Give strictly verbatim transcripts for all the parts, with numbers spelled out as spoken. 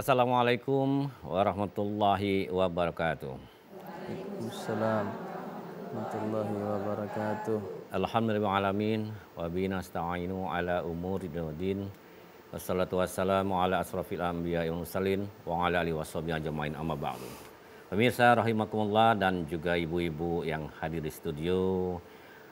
Assalamualaikum warahmatullahi wabarakatuh. Waalaikumsalam warahmatullahi wabarakatuh. Alhamdulillahirabbil alamin, wa bihi nasta'inu ala umuri dunya waddin. Wassalatu wassalamu ala asrafil anbiya wal mursalin wa ala alihi washabihi ajmain, amma ba'du. Pemirsa rahimakumullah dan juga ibu-ibu yang hadir di studio,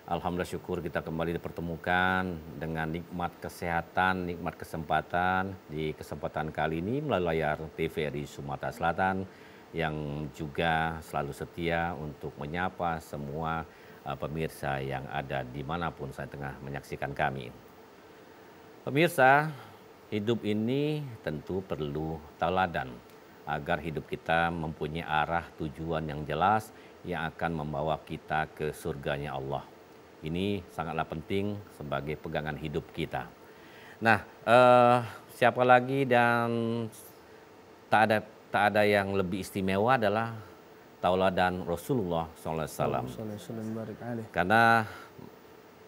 alhamdulillah syukur kita kembali dipertemukan dengan nikmat kesehatan, nikmat kesempatan di kesempatan kali ini melalui layar T V R I Sumatera Selatan yang juga selalu setia untuk menyapa semua, eh, pemirsa yang ada di manapun saat tengah menyaksikan kami. Pemirsa, hidup ini tentu perlu tauladan agar hidup kita mempunyai arah tujuan yang jelas yang akan membawa kita ke surganya Allah. Ini sangatlah penting sebagai pegangan hidup kita. Nah, eh, siapa lagi dan tak ada, tak ada yang lebih istimewa adalah tauladan Rasulullah sallallahu alaihi wasallam. Allahumma shalli wa sallim wa barik alaih. Karena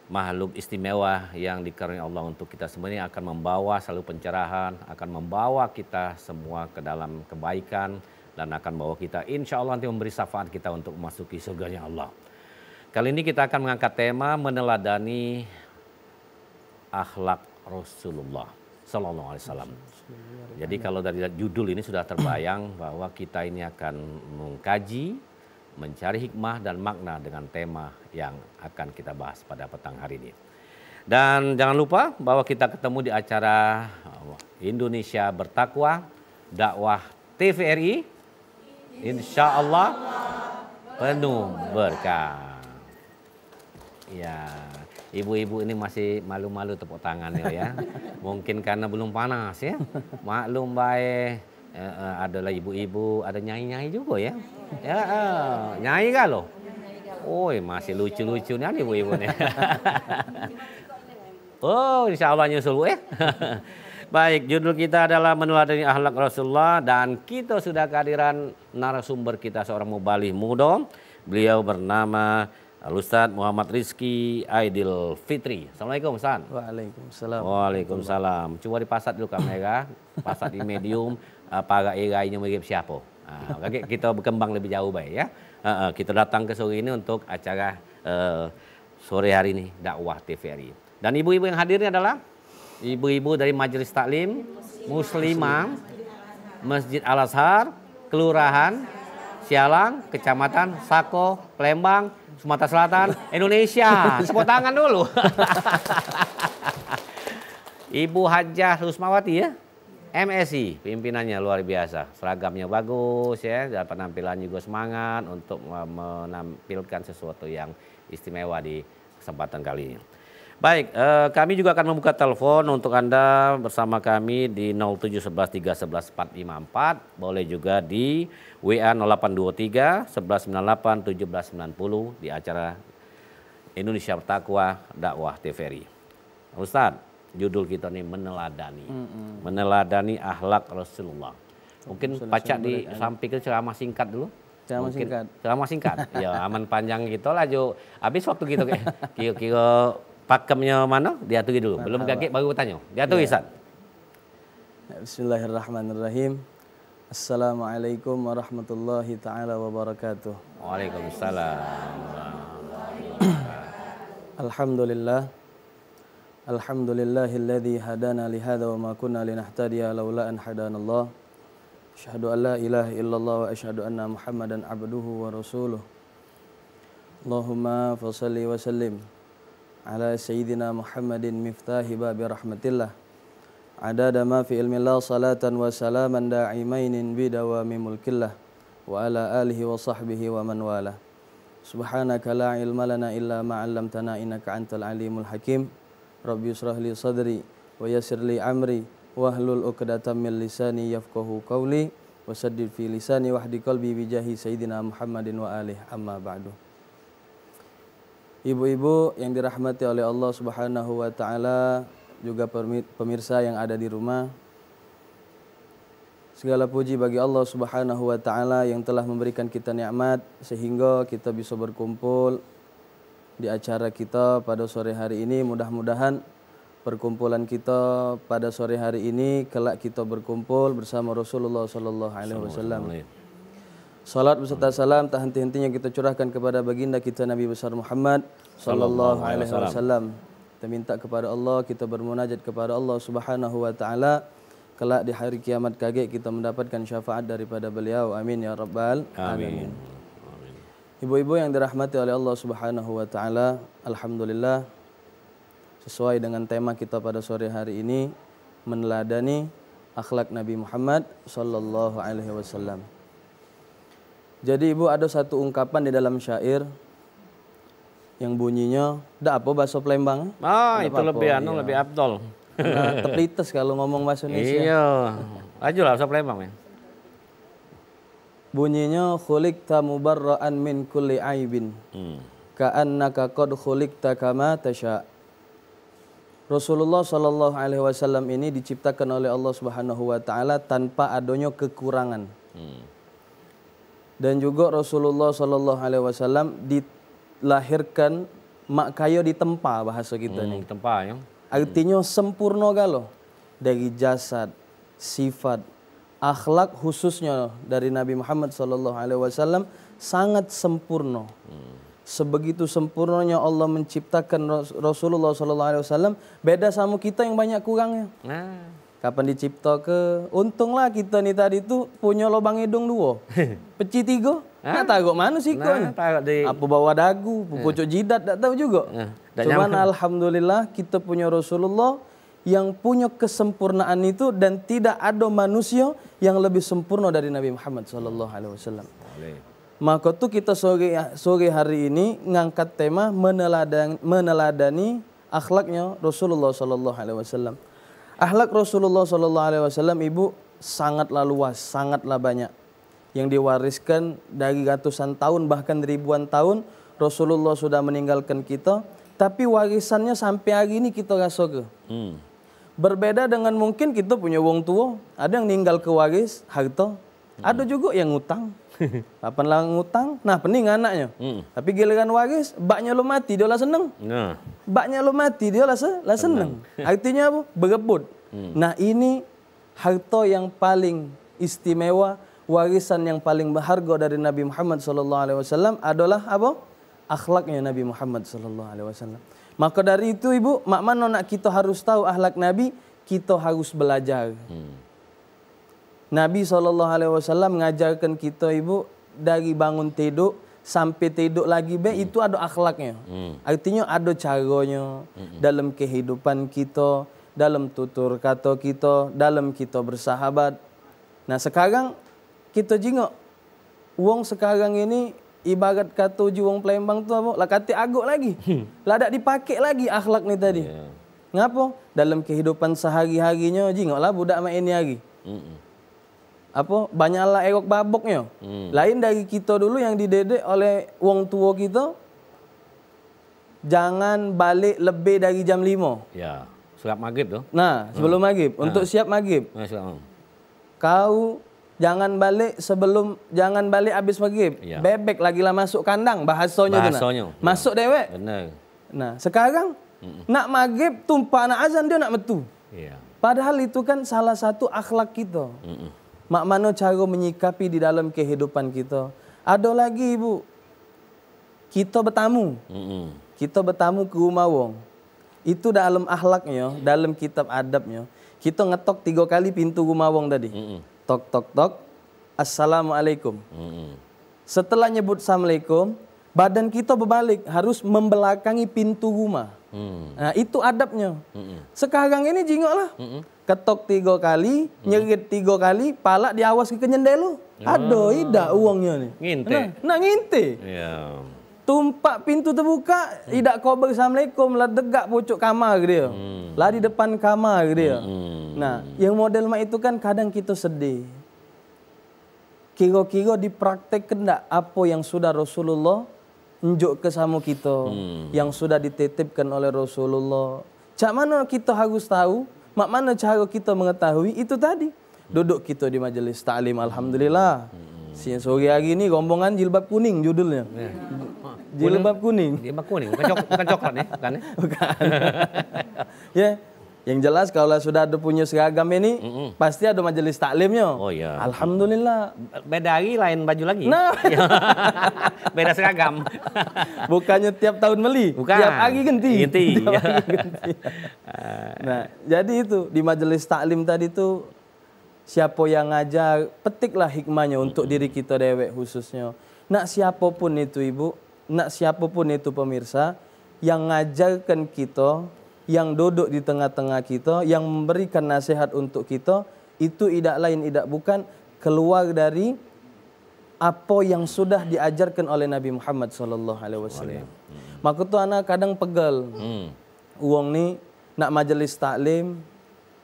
makhluk istimewa yang dikaruniai Allah untuk kita semua ini akan membawa selalu pencerahan, akan membawa kita semua ke dalam kebaikan, dan akan membawa kita, insya Allah, nanti memberi syafaat kita untuk memasuki surganya Allah. Kali ini kita akan mengangkat tema meneladani akhlak Rasulullah sallallahu alaihi wasallam. Jadi, kalau dari judul ini sudah terbayang bahwa kita ini akan mengkaji, mencari hikmah dan makna dengan tema yang akan kita bahas pada petang hari ini. Dan jangan lupa bahwa kita ketemu di acara Indonesia Bertakwa, dakwah T V R I, insya Allah penuh berkah. Ya, ibu-ibu ini masih malu-malu tepuk tangannya ya. Mungkin karena belum panas ya. Maklum bae, eh, eh, adalah ibu-ibu, ada nyai-nyai juga ya. Ya, eh, nyai kah lo? Oi, masih lucu-lucu nian ibu-ibu ni. Oh, insya Allah nyusul, eh. Baik, judul kita adalah meneladani akhlak Rasulullah dan kita sudah kehadiran narasumber kita seorang mubalih muda. Beliau bernama Al Ustaz Muhammad Rizki Aidil Fitri. Assalamualaikum, Ustaz. Waalaikumsalam. Waalaikumsalam. Cuba dipasat dulu kamera, pasat di medium, eh, parak irainyo mirip siapa. Ah, kagek kita berkembang lebih jauh baik ya. Heeh, kita datang ke sore ini untuk acara, eh, sore hari ini dakwah T V R I. Dan ibu-ibu yang hadir ini adalah ibu-ibu dari Majelis Taklim Muslimah Masjid Al Azhar, Kelurahan Sialang, Kecamatan Sako, Palembang, Sumatera Selatan, Indonesia. Tepuk tangan dulu. Ibu Hajah Rusmawati ya. M S I, pimpinannya luar biasa. Seragamnya bagus ya, dan penampilan juga semangat untuk me-, menampilkan sesuatu yang istimewa di kesempatan kali ini. Baik, eh, kami juga akan membuka telepon untuk Anda bersama kami di nol tujuh sebelas tiga sebelas empat lima empat. Boleh juga di W A nol delapan dua tiga sebelas sembilan delapan tujuh belas sembilan puluh di acara Indonesia Bertakwa Dakwah T V R I. Ustaz, judul kita ni meneladani. Mm-mm. Meneladani akhlak Rasulullah. Mungkin Rasulullah pacak sallallahu alaihi wasallam. Disampaikan ceramah singkat dulu. Ceramah Mungkin singkat. Ceramah singkat. Ya, aman panjang kita laju. Habis waktu kita ke-, kira-kira pakemnya mana? Diaturi dulu. Belum Marhaban. Gagik baru bertanya. Diaturi, Ya. Ustaz. Bismillahirrahmanirrahim. Assalamualaikum warahmatullahi taala wabarakatuh. Waalaikumsalam. Alhamdulillah. Alhamdulillahilladzi hadana lihadza wa ma kunna linahtadiya laula an hadanallah. Asyhadu an la ilaha illallah wa asyhadu anna Muhammadan abduhu wa rasuluh. Allahumma fasalli wa sallim ala sayyidina Muhammadin miftahi babi rahmatillah. Adada ma fi ilmillah salatan wa salaman da'imainin bidawami mulkillah. Wa ala alihi wa sahbihi wa man wala. Subhanaka la ilma lana illa ma 'allamtana innaka antal alimul hakim. Rabbi israh li sadri wa yassir li amri wahlul 'uqdatam min lisani yafqahu qawli wa saddid fi lisani wahdi qalbi bi jahi sayyidina Muhammadin wa alih, amma ba'du. Ibu-ibu yang dirahmati oleh Allah Subhanahu wa taala, juga permi-, pemirsa yang ada di rumah. Segala puji bagi Allah Subhanahu wa taala yang telah memberikan kita nikmat sehingga kita bisa berkumpul di acara kita pada sore hari ini. Mudah-mudahan Perkumpulan kita pada sore hari ini, kelak kita berkumpul bersama Rasulullah sallallahu alaihi wasallam. Salawat beserta salam tak henti-hentinya kita curahkan kepada baginda kita Nabi besar Muhammad sallallahu alaihi wasallam. Kita minta kepada Allah, kita bermunajat kepada Allah Subhanahu wa taala, kelak di hari kiamat kagek kita mendapatkan syafaat daripada beliau. Amin ya rabbal alamin. Ibu-ibu yang dirahmati oleh Allah Subhanahu wa taala, alhamdulillah, sesuai dengan tema kita pada sore hari ini, meneladani akhlak Nabi Muhammad sallallahu alaihi wasallam. Jadi, Ibu, ada satu ungkapan di dalam syair yang bunyinya, dak apa bahasa Palembang, eh? Ah, itu lebih anu, lebih afdol. Nah, teplites kalau ngomong bahasa Indonesia. Iya. Ajulah bahasa Palembang, ya. Bunyinya, "Khuliqta mubarra'an min kulli aibin. Hmm. Ka'annaka qad khuliqta kama tasya." Rasulullah sallallahu alaihi wasallam ini diciptakan oleh Allah Subhanahu wa taala tanpa adanya kekurangan. Hmm. Dan juga Rasulullah sallallahu alaihi wasallam dilahirkan mak kaya ditempa, bahasa kita ni. Hmm, tempa, ya. Artinya sempurna galo. Dari jasad, sifat, akhlak khususnya dari Nabi Muhammad sallallahu alaihi wasallam sangat sempurna. Hmm. Sebegitu sempurnanya Allah menciptakan Ras-, Rasulullah sallallahu alaihi wasallam, beda sama kita yang banyak kurangnya. Nah. Kapan dicipta ke, untunglah kita ni tadi tu punya lubang hidung dua. Peci tiga. Hah? Nak taruh mana sikok ni? Nah, taruh di apa bawah dagu, eh, pucuk jidat, tak tahu juga. Eh, tak. Cuman nyaman. Alhamdulillah, kita punya Rasulullah yang punya kesempurnaan itu dan tidak ada manusia yang lebih sempurna dari Nabi Muhammad sallallahu alaihi wasallam. Boleh. Maka tu kita sore, sore hari ini ngangkat tema meneladan-, meneladani akhlaknya Rasulullah sallallahu alaihi wasallam. Akhlak Rasulullah sallallahu alaihi wasallam, Ibu, sangatlah luas, sangatlah banyak yang diwariskan dari ratusan tahun, bahkan ribuan tahun Rasulullah sudah meninggalkan kita, tapi warisannya sampai hari ini kita rasakan. Hmm. Berbeda dengan mungkin kita punya wong tua, ada yang ninggal ke waris harta, ada juga yang ngutang. Kapan lah ngutang, nah, pening anaknya. Hmm. Tapi giliran waris, baknya lo mati, dia lah seneng. Nah. Baknya lo mati, dia lah se-, lah seneng. Seneng. Artinya apa? Berebut. Hmm. Nah, ini harta yang paling istimewa, warisan yang paling berharga dari Nabi Muhammad sallallahu alaihi wasallam adalah apa? Akhlaknya Nabi Muhammad sallallahu alaihi wasallam. Maka dari itu, Ibu, mak mano nak kita harus tahu akhlak Nabi, kita harus belajar. Hmm. Nabi sallallahu alaihi wasallam ngajarkan kita, Ibu, dari bangun tiduk sampai tiduk lagi be, hmm, itu ada akhlaknya. Hmm. Artinya ada caranya, hmm, dalam kehidupan kita, dalam tutur kata kita, dalam kita bersahabat. Nah, sekarang kita jingok. Wong sekarang ini ibarat kato uji wong Palembang tu apa? Lah katik agok lagi. Hmm. Lah dak dipake lagi akhlak ni tadi. Iya. Ngapo? Dalam kehidupan sehari-harinya, jingoklah budak mak ini hari. Mm-mm. Apa? Banyaklah erok baboknyo. Hmm. Lain dari kito dulu yang dididik oleh wong tuo kito, jangan balek lebih dari jam limo. Ya, surat maghrib tu. Nah, sebelum maghrib, untuk siap maghrib. Nah, siap. Kau jangan balek sebelum, jangan balek habis maghrib. Ya. Bebek lagi lah masuk kandang, bahasonyo tu nah. Bahasonyo, ya. Masuk dewek. Benar. Nah, sekarang, mm-mm, nak maghrib, tumpak nak azan, dia nak metu. Iya. Padahal itu kan salah satu akhlak kita. Mm-mm. Mak mano cara menyikapi di dalam kehidupan kita. Ada lagi, Ibu. Kita betamu. Mm-mm. Kita betamu ke rumah wong. Itu dalam akhlaknya, dalam kitab adabnya, kita ngetok tiga kali pintu rumah wong tadi. Mm-mm. Tok, tok, tok. Assalamualaikum. Mm-mm. Setelah nyebut assalamualaikum, badan kita berbalik, harus membelakangi pintu rumah. Hmm. Nah, itu adabnya. Mm-mm. Sekarang ini jingoklah. Mm-mm. Ketok tiga kali, hmm, nyerit tiga kali, palak diawas ke nyendelo. Ah. Ado idak uwongnyo ni. Nginte. Nah, nak nginte. Iya. Tumpak pintu tebuka, hmm, idak kober assalamualaikum, lah degak pucuk kamar dia. Hmm. Lah di depan kamar dia. Hmm. Nah, yang model mak itu kan kadang kita sedih. Kiro-kiro dipraktekke ndak apo yang sudah Rasulullah njuk ke samo kito, hmm, yang sudah dititipkan oleh Rasulullah? Cak mano kito harus tahu? Mak mano caro kito mengetahui? Itu tadi. Duduk kito di majelis taklim, alhamdulillah. Hmm. Si sore hari ni rombongan jilbab kuning judulnyo. Ya. Jilbab kuning. Jilbab kuning, bukan cok-, bukan coklat nih, bukan nih. Bukan. Ya, yang jelas kalau sudah ada punya seragam ini, Mm-mm. pasti ada majelis taklimnya. Oh, iya. Alhamdulillah. Beda hari lain baju lagi. Nah. Beda seragam. Bukannya tiap tahun beli, Bukan. tiap hari ganti. Ganti. Tiap hari ganti. Nah, jadi itu di majelis taklim tadi tuh siapo yang ngajar, petiklah hikmahnyo untuk diri kito dewek khususnyo. Nak siapo pun itu, Ibu, nak siapo pun itu, pemirsa, yang ngajarkan kito, yang duduk di tengah-tengah kito, yang memberikan nasihat untuk kito, itu idak lain, idak bukan keluar dari apo yang sudah diajarkan oleh Nabi Muhammad sallallahu alaihi wasallam. Mako tu ana kadang pegel. Hmm. Wong ni nak majelis taklim,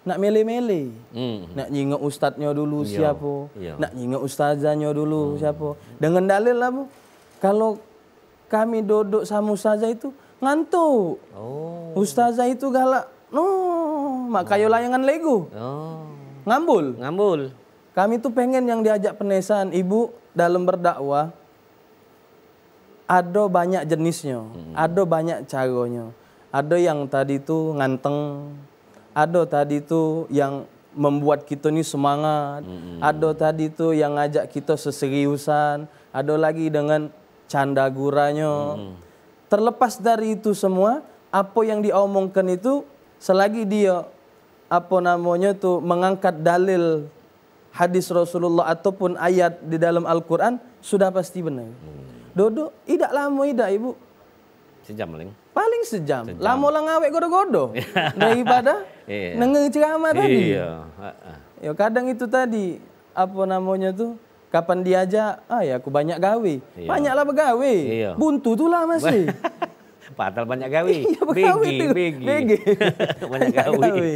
nak mele-mele. Hmm. Nak nyingok ustaznyo dulu Iya, siapo, iya. nak nyingok ustazahnyo dulu Hmm. siapo. Dengan dalil apo? Kalau kami duduk sama ustazah itu ngantuk. Oh. Ustazah itu galak. No, mak kayo layangan Lego. Oh. Ngambul. Ngambul. Kami tu pengen yang diajak penesan, Ibu, dalam berdakwah, ado banyak jenisnyo, Mm-mm. ado banyak caronyo. Ado yang tadi tu nganteng, ado tadi tu yang membuat kito ni semangat, Mm-mm. ado tadi tu yang ngajak kito seseriusan, ado lagi dengan canda guranyo. Mm-mm. Terlepas dari itu semua, apo yang diomongkan itu, selagi dio, apo namonyo tu, mengangkat dalil hadis Rasulullah ataupun ayat di dalam Al-Quran, sudah pasti benar. Hmm. Duduk, idak lamo idak, Ibu. Sejam paling. Paling sejam. Sejam. Lamo lah ngawek godo-godo. Daripada Iya. nengeri ceramah tadi. Iya. Ha, ha. Ya, kadang itu tadi, apa namanya tu, kapan diajak, ah ya, aku banyak gawe. Iya. Banyaklah begawe. Iya. Buntu tulah masih. Padahal banyak gawe. Iya, begawe Begi, tu. begi. Begi. Banyak Banyak gawe. gawe.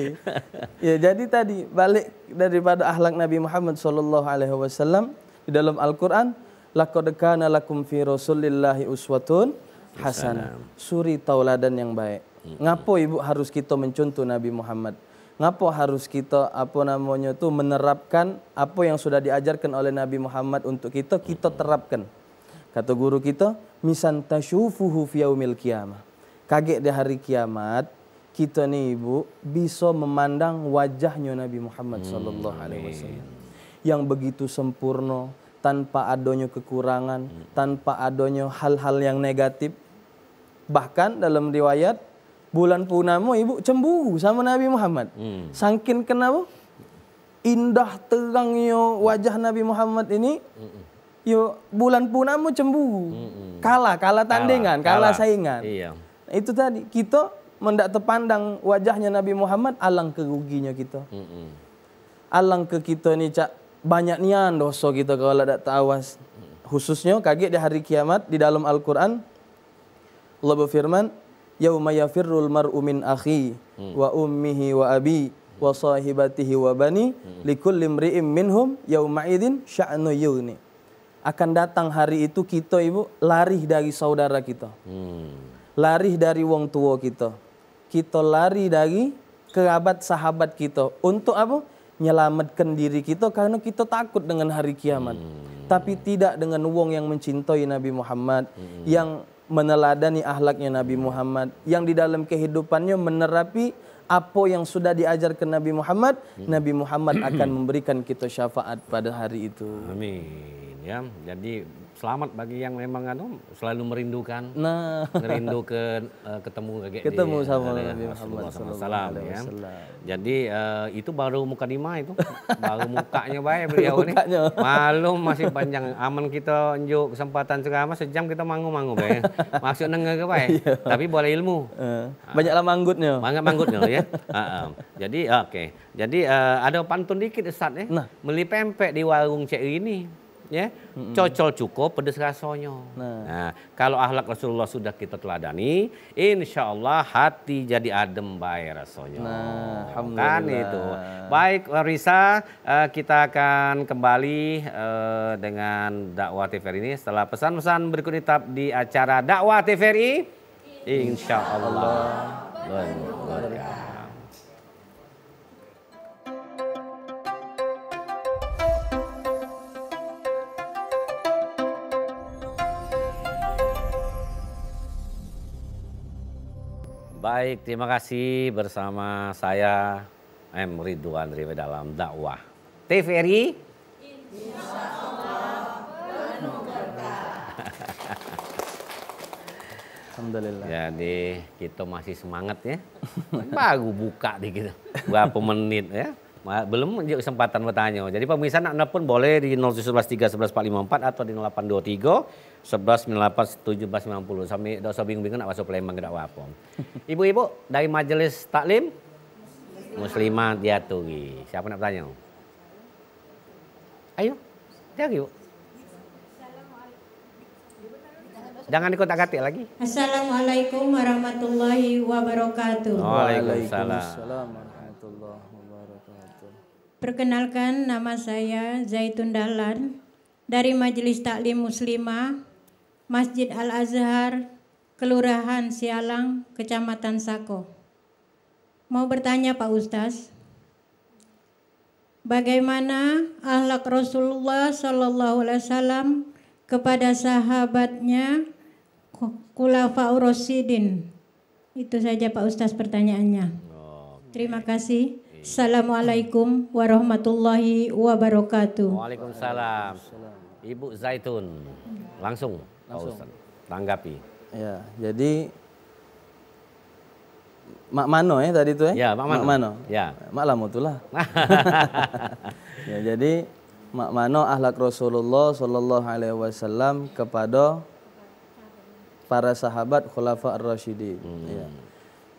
Ya, jadi tadi, balik daripada akhlak Nabi Muhammad sallallahu alaihi wasallam di dalam Al-Quran, "Laqad kana lakum fi Rasulillahi uswatun hasanah." Hasanah. Suri tauladan yang baik. Mm-mm. Ngapo, Ibu, harus kito mencontoh Nabi Muhammad? Ngapo harus kito, apo namonyo tu, menerapkan apo yang sudah diajarkan oleh Nabi Muhammad untuk kito, kito Mm-mm. terapkan? Kato guru kito, "Misan tashufuhu fi yaumil qiyamah." Kagek di hari kiamat, kito ni, Ibu, biso memandang wajahnyo Nabi Muhammad Hmm, sallallahu alaihi amin. wasallam. Yang begitu sempurno, tanpa adonyo kekurangan, Hmm. tanpa adonyo hal-hal yang negatif. Bahkan dalam riwayat, bulan purnamo, Ibu, cemburu sama Nabi Muhammad. Hmm. Sangkin kenapa? Indah terangnyo wajah Nabi Muhammad ini, Mm-mm. yo, bulan purnamo cemburu. Mm-mm. Kalah, kalah Kalah, tandingan, kalah kalah. saingan. Iya. Itu tadi, kito men dak tepandang wajahnya Nabi Muhammad, alangke ruginyo kito. Mm-mm. Alangke kito ni, cak, banyak nian doso kito kalu la dak teawas. Mm. Khususnyo kagek di hari kiamat, di dalam Al-Quran, Allah befirman, "Yauma yafirrul mar'u min akhi Hmm. wa ummihi wa abi wa sahibatihi wa bani, Hmm. likulli imri'im minhum yauma idzin sya'nu yughni." Akan datang hari itu kito, Ibu, lari dari saudara kito. Hmm. Lari dari wong tuo kito. Kito lari dari kerabat sahabat kito. Untuk apa? Nyelamatkan diri kito karena kito takut dengan hari kiamat. Hmm. Tapi tidak dengan wong yang mencintai Nabi Muhammad, Hmm. yang meneladani akhlaknya Nabi Muhammad, yang di dalam kehidupannya menerapi apa yang sudah diajarkan Nabi Muhammad, Hmm. Nabi Muhammad akan memberikan kita syafaat pada hari itu. Amin. Ya, jadi selamat bagi yang memang anu selalu merindukan, Nah. merindukan eh, ketemu kagek Ketemu di, sama eh, Nabi Muhammad Rasulullah sallallahu sallallahu alaihi alaihi wasallam, wasallam. Jadi eh, itu baru mukadimah itu, baru mukanya bae beliau ni. Mukanya. Malum masih panjang. Amen kita njuk kesempatan ceramah sejam kita mangu-mangu bae. Maksud nengah ke bae. Iya. Tapi boleh ilmu. Eh, banyaklah manggutnya. Banyak manggutnya ya. Ha, ha. Jadi oke. Jadi eh, ada pantun dikit Ustaz ya. Nah. Beli pempek di warung Cek Rini. Ya, Mm-mm. cocol cuko pedes rasonyo. Nah. Nah, kalau akhlak Rasulullah sudah kita teladani, insya Allah hati jadi adem bae rasonyo. Nah, Kan alhamdulillah. itu. Baik, pemirsa, eh, kita akan kembali eh, dengan dakwah T V R I ini setelah pesan-pesan berikut ini tetap di acara dakwah T V R I. Insya Allah. Berkah. Baik, terima kasih, bersama saya M Ridwan Riwe dalam dakwah T V R I. Alhamdulillah. Jadi kita masih semangat ya. Baru buka dikit. Berapa menit ya. Ma- Belum juga kesempatan bertanya. Jadi pemirsa nak nelpon boleh di nol tujuh sebelas tiga sebelas empat lima empat atau di nol delapan dua tiga sebelas sembilan delapan tujuh belas sembilan puluh. Sambil dak usah bingung-bingung nak bahasa Palembang ke dak apa. Ibu-ibu dari Majelis Taklim Muslimat diaturi. Siapa nak bertanya? Ayo, jari, Bu. Jangan ikut tak katik lagi. Assalamualaikum warahmatullahi wabarakatuh. Waalaikumsalam. Waalaikumsalam warahmatullahi wabarakatuh. Perkenalkan, nama saya Zaitun Dahlan dari Majelis Taklim Muslimah Masjid Al Azhar, Kelurahan Sialang, Kecamatan Sako. Mau bertanya, Pak Ustaz, bagaimana akhlak Rasulullah Shallallahu Alaihi Wasallam kepada sahabatnya, Khulafaur Rasyidin? Itu saja, Pak Ustaz, pertanyaannya. Terima kasih. Assalamualaikum warahmatullahi wabarakatuh. Waalaikumsalam. Ibu Zaitun, langsung, Pak Ustaz, tanggapi. Ya, jadi mak mano ya tadi tu ya? Ya, mak mano. Mak mano. Ya. Mak lamo tu lah. Ya, jadi mak mano akhlak Rasulullah Shallallahu Alaihi Wasallam kepada para sahabat Khulafa Ar-Rasyidin. Ya.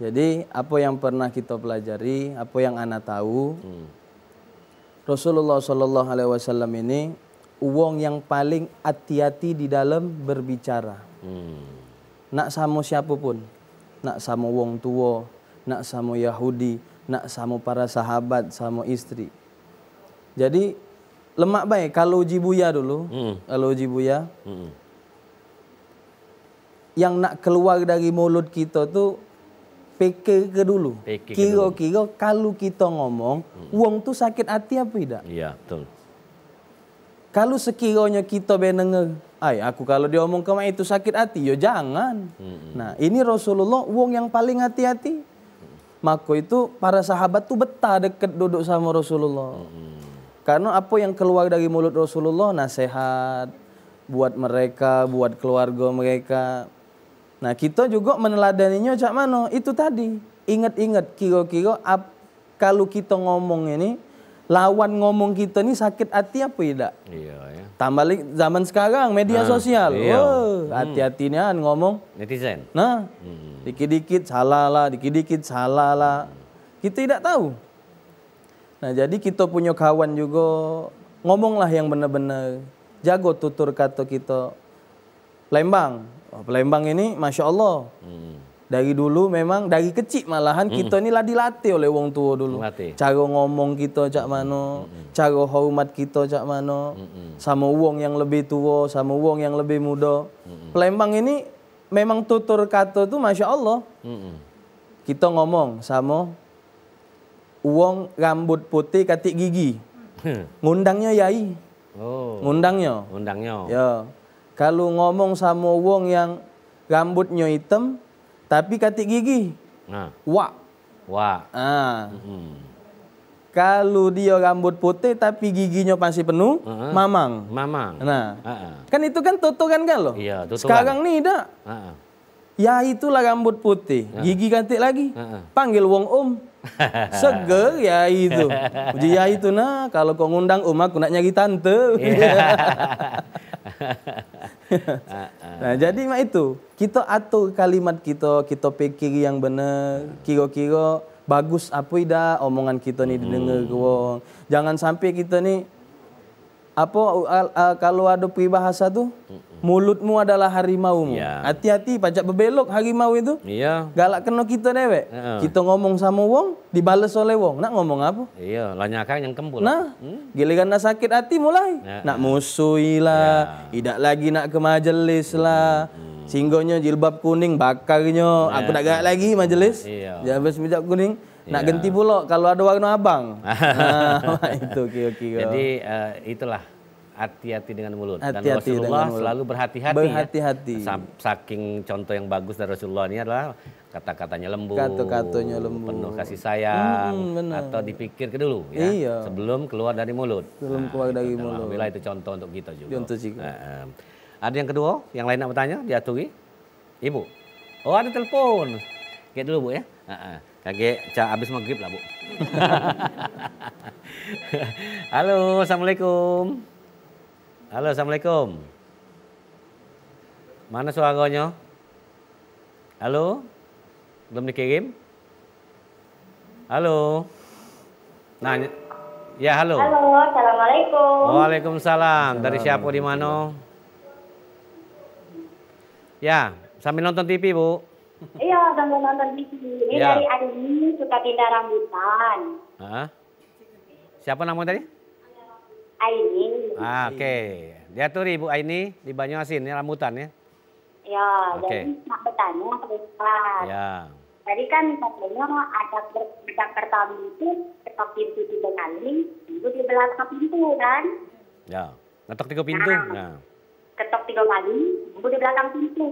Jadi apa yang pernah kita pelajari, apa yang ana tahu, Rasulullah Shallallahu Alaihi Wasallam ini wong yang paling hati-hati di dalam berbicara. Nak samo siapapun, nak samo wong tuo, nak samo Yahudi, nak samo para sahabat, samo istri. Jadi lemak bae kalau uji buya dulu, kalau uji buya, yang nak keluar dari mulut kita tu pikir ke dulu. Kira-kira kalau kita ngomong, wong tu sakit hati apa tidak? Iya, betul. Kalau sekiranya kita be denger, ai aku kalau diomong ke mak itu sakit hati, yo jangan. Nah, ini Rasulullah wong yang paling hati-hati. Maka itu para sahabat tu betah deket duduk sama Rasulullah. Karena apa yang keluar dari mulut Rasulullah, nasihat buat mereka, buat keluarga mereka. Nah, kita juga meneladaninya cak mano? Itu tadi. Ingat-ingat kira-kira ap- kalau kita ngomong ini, lawan ngomong kita ni sakit hati apa tidak? Iya ya. Tambah lagi zaman sekarang media sosial. Iya. Wah, hati-hati nian ngomong. Netizen. Nah, dikit-dikit salah lah, dikit-dikit salah lah. Kita tidak tahu. Nah, jadi kita punya kawan juga ngomonglah yang benar-benar. Jago tutur kata kita. Palembang. Oh, Palembang ini masya Allah. Dari dulu memang dari kecik malahan kita ni lah dilatih oleh wong tua dulu. Latih. Cara ngomong kita cak mano, cara hormat kita cak mano, sama wong yang lebih tua, sama wong yang lebih muda. Palembang ini memang tutur kata tu masya Allah. Kita ngomong sama wong rambut putih katik gigi. Ngundangnyo yai. Oh. Ngundangnyo. Undangnya. Ya. Kalu ngomong samo wong yang rambutnyo item tapi katik gigi. Nah, Wak. wah. Ah. Hmm. Kalu dio rambut putih tapi giginyo masih penuh, Heeh. mamang. Mamang. Nah. Heeh. Kan itu kan tuturan kan lo? Iya, tuturan. Sekarang ni dak. Heeh. Ya itulah rambut putih, gigi katik lagi. Heeh. Panggil wong om. Seger yai tu. Uji yai tu nah, kalau kau ngundang om aku nak nyari tante. Iya. Nah, jadi mak itu, kita atur kalimat kita, kita pikiri yang benar, kira-kira bagus apa idak omongan kita ni didengar ke wong. Jangan sampai kita ni apa al- al- kalau ada peribahasa tu, mulutmu adalah harimaumu. Ya. Hati-hati pacak bebelok harimau itu. Iya. Galak kena kita dewek. Heeh. Kita ngomong sama wong, dibales oleh wong. Nak ngomong apa? Iya, lah nyakang yang kempul. Nah, giliran dah sakit hati mulai. Ya. Nak musui lah, idak lagi nak ke majelis lah. Singgonyo jilbab kuning bakarnyo, aku dak galak lagi majelis. Iya. Jilbab hijab kuning. Nak Iya. Ganti pulo kalau ada warna abang. Nah, itu kira-kira. Jadi eh, itulah hati-hati dengan mulut. Dan Hati-hati Rasulullah dengan mulut. selalu berhati-hati, ya. Berhati-hati. Sam-, saking contoh yang bagus dari Rasulullah ini adalah kata-katanya lembut, Kata-katanya lembut. penuh kasih sayang, Mm-mm, benar. atau dipikir ke dulu, ya, Iya. sebelum keluar dari mulut. Sebelum Nah, keluar itu dari adalah, mulut. alhamdulillah, itu contoh untuk kita juga. Contoh juga. Heeh. Ada yang kedua, yang lain nak bertanya, diaturi? Ibu. Oh, ada telepon. Kek dulu, Bu, ya. Heeh. Kagek cak habis maghrib lah, Bu. Halo, assalamualaikum. Halo, assalamualaikum. Mana suaranya? Halo? Belum dikirim? Halo? Nah, ny- ya, halo. Halo, assalamualaikum. Waalaikumsalam. Dari Salam. siapa, di mana? Ya, sambil nonton T V, Bu. Iya, sambil nonton T V. Ini Ya. dari Aini, suka pindah rambutan. Heeh. Siapa nama tadi? Aini. Ah, oke. Diaturi Ibu Aini di Banyuasin, ini rambutan, ya. Ya, Oke. jadi nak bertanya, Pak Ustaz. Ya. Tadi kan katanya adat ber-, adat pertama itu ketok pintu tiga kali, itu di belakang pintu, kan? Ya. Ngetok tiga pintu. Nah. Nah. Ketok tiga kali, tunggu di belakang pintu.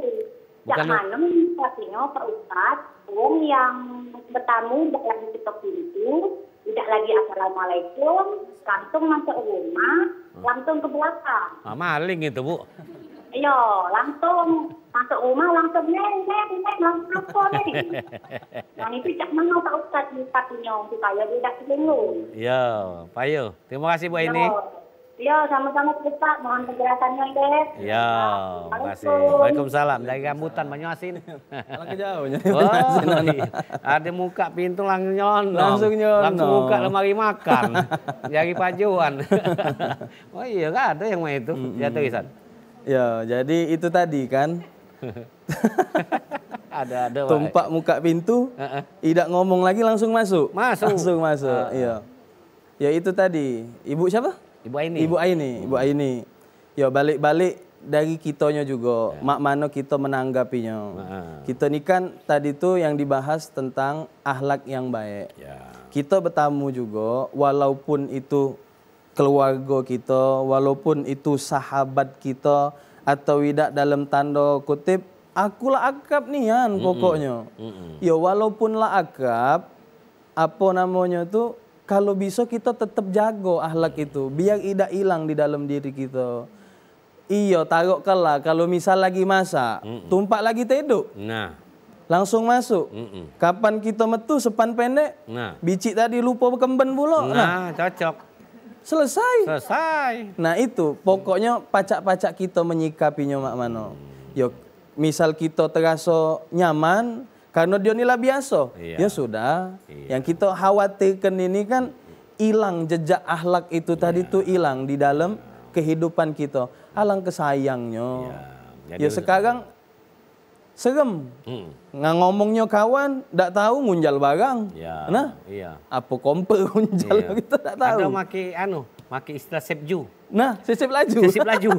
Cak Bukan mano artinyo, Pak Ustaz, wong yang betamu dak lagi ketok pintu, dak lagi assalamualaikum, langsung masuk rumah, Hmm. langsung ke belakang. Ah, maling itu, Bu. Iyo, langsung masuk rumah, langsung, "Neng, neng, neng, langsung apa, neng?" Nah, itu cak mano, Pak Ustaz, nyikapinya supaya dia dak tersinggung? Iyo, payo. Terima kasih, Bu Aini. Iyo. Yo, sama-sama, Pak. Mohon penjelasannya, deh. Ya, terima kasih. Assalamualaikum. Waalaikumsalam. Dari rambutan Banyuasin. Alah, ke jauh, jadi. Oh, Banyuasin, iya. Ada muka pintu langsung nyonong. Langsung nyonong. Langsung muka lemari makan. Nyari pajuan. Oh iya, kan ada yang main itu. Mm-mm. Ya, tuh, Isan. Ya, jadi itu tadi kan. Ada, ada, Wak. Tumpak muka pintu, Heeh. idak ngomong lagi, langsung masuk. Masuk. Langsung masuk, Heeh. iya. Ya itu tadi, Ibu siapa? Ibu Aini. Ibu Aini, Ibu Hmm. Aini. Ya balik-balik dari kitonyo jugo, Ya. mak mano kito menanggapinyo. Heeh. Kito ni kan tadi tu yang dibahas tentang akhlak yang baik. Ya. Kito betamu jugo, walaupun itu keluargo kito, walaupun itu sahabat kito, atau idak dalam tando kutip, aku la akrab nian Mm-mm. pokoknyo. Mm-mm. Yo walaupun la akrab, apo namonyo tu, kalu biso kito tetep jago akhlak itu, biar idak ilang di dalam diri kito. Iyo, tarok kela kalu misal lagi masak, Mm-mm. tumpak lagi tedok. Nah. Langsung masuk. Mm-mm. Kapan kito metu sepan pendek, Nah. bicik tadi lupo bekemben pulo. Nah, Nah. cocok. Selesai. Selesai. Nah, itu pokoknyo pacak-pacak kito menyikapinyo mak mano. Hmm. Yo, misal kito teraso nyaman, karno dio ni la biaso. Iya. Ya sudah. Iya. Yang kito khawatirkan ini kan ilang jejak akhlak itu tadi Iya. tu ilang di dalam Iya. kehidupan kito. Alangkah sayangnyo. Iya. Jadi Ya, us- sekarang serem. Hmm. Nga ngomongnyo kawan, dak tahu ngunjal barang. Iya. Nah, Iya. apo kompe ngunjal Iya. kito dak tahu. Ada make anu, make istilah sepju. Nah, sesep laju. Sesep laju.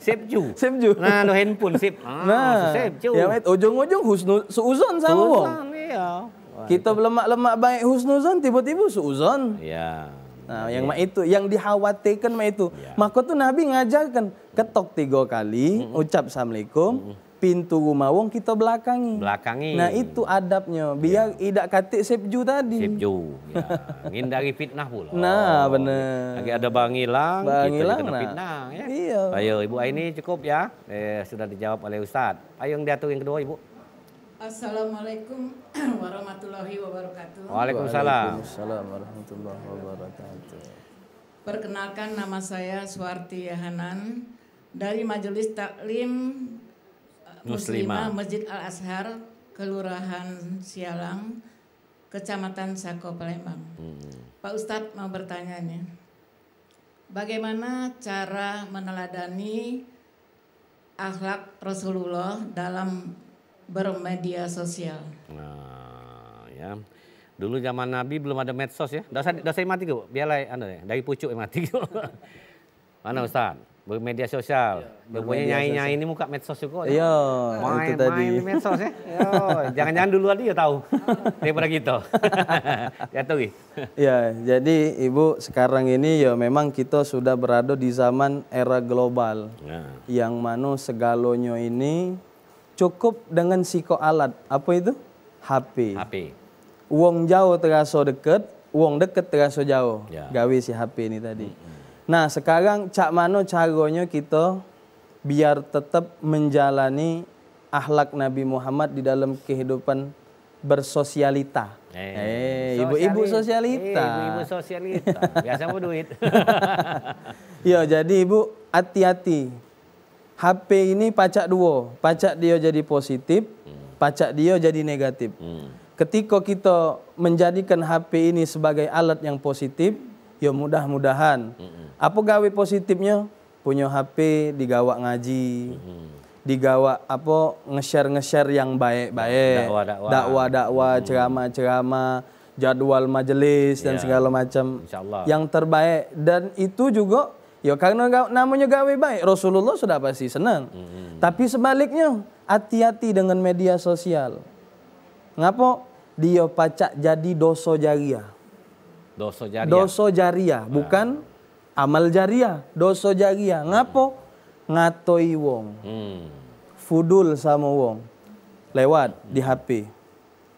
Sepju. Sepju. Nah, lo handphone sip. Ah, Nah, sesep ju. yang itu, ujung-ujung husnu-, suuzon samo wong. Suuzon, iya. Wah, Kito itu. belemak-lemak baik husnuzon, tiba-tiba suuzon. Iya. Nah, Iya. yang mak itu, yang dikhawatirkan mak itu. Iya. Maka tu Nabi ngajarkan, ketok tiga kali, Mm-mm. ucap assalamualaikum, Mm-mm. pintu rumah wong kito belakangi. Belakangi. Nah, itu adabnyo, biar Iya. idak katik sepju tadi. Sepju. Ya, ngindari fitnah pulo. Nah, bener. Lagi ada barang hilang, Barang kita hilang, kena nah. fitnah, ya. Iya. Ayo, Ibu Aini cukup ya. Eh, sudah dijawab oleh Ustaz. Ayo yang diatur yang kedua, Ibu. Assalamualaikum warahmatullahi wabarakatuh. Waalaikumsalam. Waalaikumsalam warahmatullahi wabarakatuh. Perkenalkan, nama saya Suwarti Hanan dari Majelis Taklim, eh, Muslimah. Muslimah Masjid Al Azhar, Kelurahan Sialang, Kecamatan Sako, Palembang. Hmm. Pak Ustadz mau bertanya nih, bagaimana cara meneladani akhlak Rasulullah dalam bermedia sosial? Nah, ya. Dulu zaman Nabi belum ada medsos ya. Dak usah, dak usah mati tu. Biarlah anu ya, dari pucuk yang mati tu. Mana Ustaz? Bermedia sosial. Yo, rupanya nyai-nyai ini muka medsos juga. Iya, itu tadi. Main, main medsos ya. Yo, jangan-jangan dulu ada ya tahu daripada kita. Ya tuh, Gi. Ya, jadi Ibu, sekarang ini ya memang kita sudah berada di zaman era global. Ya. Yang mana segalonyo ini cukup dengan sikok alat. Apa itu? H P. H P. Wong jauh teraso deket, wong deket teraso jauh. Ya. Gawe si H P ni tadi. Mm-mm. Nah, sekarang cak mano caronyo kita biar tetap menjalani akhlak Nabi Muhammad di dalam kehidupan bersosialita? Eh, ibu-ibu sosialita. Eh, ibu-ibu sosialita. Biasa mau duit. Ya, jadi ibu hati-hati. H P ini pacak duo, pacak dio jadi positif, hmm, pacak dio jadi negatif. Hmm. Ketiko kito menjadikan H P ini sebagai alat yang positif, yo mudah-mudahan. Mm-mm. Apo gawe positifnyo? Punyo H P digawak ngaji, mm-mm, digawak apo nge-share-nge-share yang baik-baik, dakwah-dakwah, dakwah-dakwah, mm-mm, ceramah-ceramah, jadwal majelis dan, ya, segalo macam. Insyaallah. Yang terbaik. Dan itu juga, ya, karena ga-, namonyo gawe baik, Rasulullah sudah pasti senang. Mm-mm. Tapi sebaliknya, hati-hati dengan media sosial. Ngapo? Dio pacak jadi doso jariah. Doso jariah. Doso jariah, ah, bukan amal jariah, doso jariah. Ngapo? Ngatoi wong. Hmm. Fudul samo wong. Lewat di H P.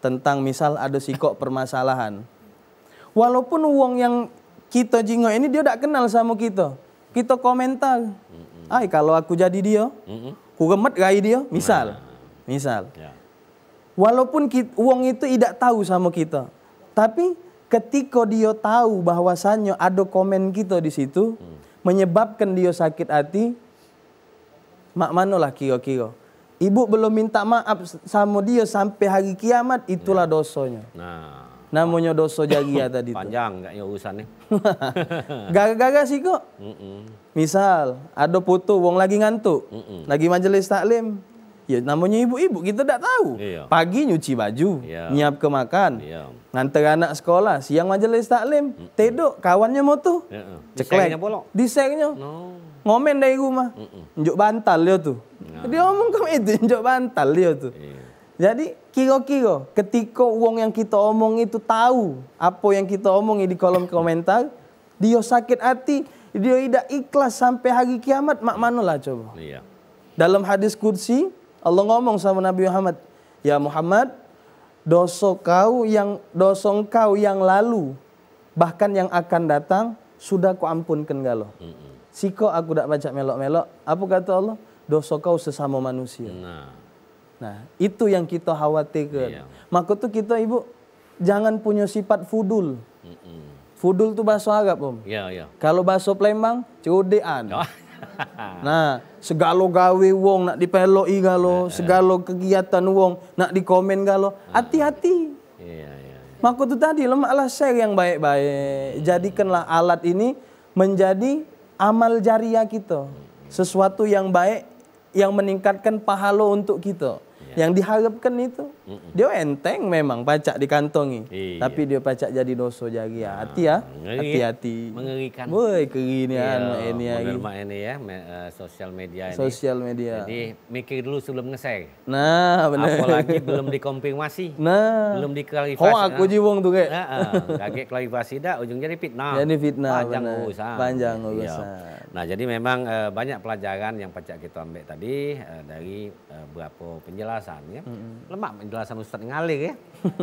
Tentang misal ado sikok permasalahan. Walaupun wong yang kito jingok ini dio dak kenal samo kito. Kito komentar. Mm-mm. "Ai, kalau aku jadi dio, mm-mm, ku remet rai dio." Misal. Nah. Misal. Ya. Walaupun kit-, wong itu idak tahu samo kito, tapi ketiko dio tahu bahwasanyo ado komen kito di situ, hmm, menyebabkan dio sakit hati, mak manolah kiro-kiro? Ibu belum minta maaf s-, samo dio sampai hari kiamat, itulah, ya, dosonyo. Nah. Namonyo doso jariah tadi tu. Panjang agaknyo urusan ni. Gara-gara sikok. Mm-mm. Misal, ado foto wong lagi ngantuk, mm-mm, lagi majelis taklim. Ya, namonyo ibu-ibu, kito dak tahu. Iya. Pagi nyuci baju, iya, nyiapke makan, iya, nganter anak sekolah, siang majelis taklim, mm-mm, tedok, kawannyo moto. Heeh. Ceklek. Di-share-nyo pulak. Di-share-nyo. No. Ngomen dari rumah. Mm-mm. Njuk bantal dio tu. Nah. Dio omong ke itu, njuk bantal dio tu. Iya. Jadi, kiro-kiro ketiko wong yang kito omong itu tahu apo yang kito omongi di kolom komentar, dio sakit hati, dio idak ikhlas sampai hari kiamat, mak manolah coba? Iya. Dalam hadis qudsi, Allah ngomong samo Nabi Muhammad, "Ya Muhammad, doso kau yang, doso engkau yang lalu, bahkan yang akan datang, sudah kuampunkan galo. Mm-mm. Sikok aku dak pacak melok-melok." Apo kato Allah? "Doso kau sesamo manusia." Nah. Nah, itu yang kito khawatirkan. Iya. Mako tu kito, Ibu, jangan punyo sifat fudul. Mm-mm. Fudul tu bahaso Arab, Om. Iya, iya. Kalau bahaso Palembang, cerodekan. Oh. Nah, segalo gawe wong nak dipeloki galo, eh, eh, segalo kegiatan wong nak dikomen galo. Ah. Hati-hati. Iya, iya, iya. Mako tu tadi, lemaklah share yang baik-baik. Jadikanlah alat ini menjadi amal jariah kito. Mm-mm. Sesuatu yang baik yang meningkatkan pahalo untuk kito. Iya. Yang diharapkan itu. Mm-mm. Dio enteng memang pacak dikantongi, iya, tapi dio pacak jadi doso jariah. Nah, hati ya, ngeri, hati-hati. Mengerikan. Woi, keri nian, iya, mak ini model lagi. Mak ini ya, me-, eh, sosial media ini. Sosial media. Jadi, mikir dulu sebelum nge-share. Nah, benar. Apalagi belum dikonfirmasi. Nah. Belum diklarifikasi. Hoak, nah, uji wong tu, kek. Heeh, kagek klarifikasi dah, ujung jadi fitnah. Jadi fitnah, panjang, benar, urusan. Panjang, iya, urusan. Nah, jadi memang, eh, banyak pelajaran yang pacak kita ambil tadi, eh, dari, eh, berapa penjelasan, ya. Mm-mm. Lemak penjelasan Ustaz ngalir, ya.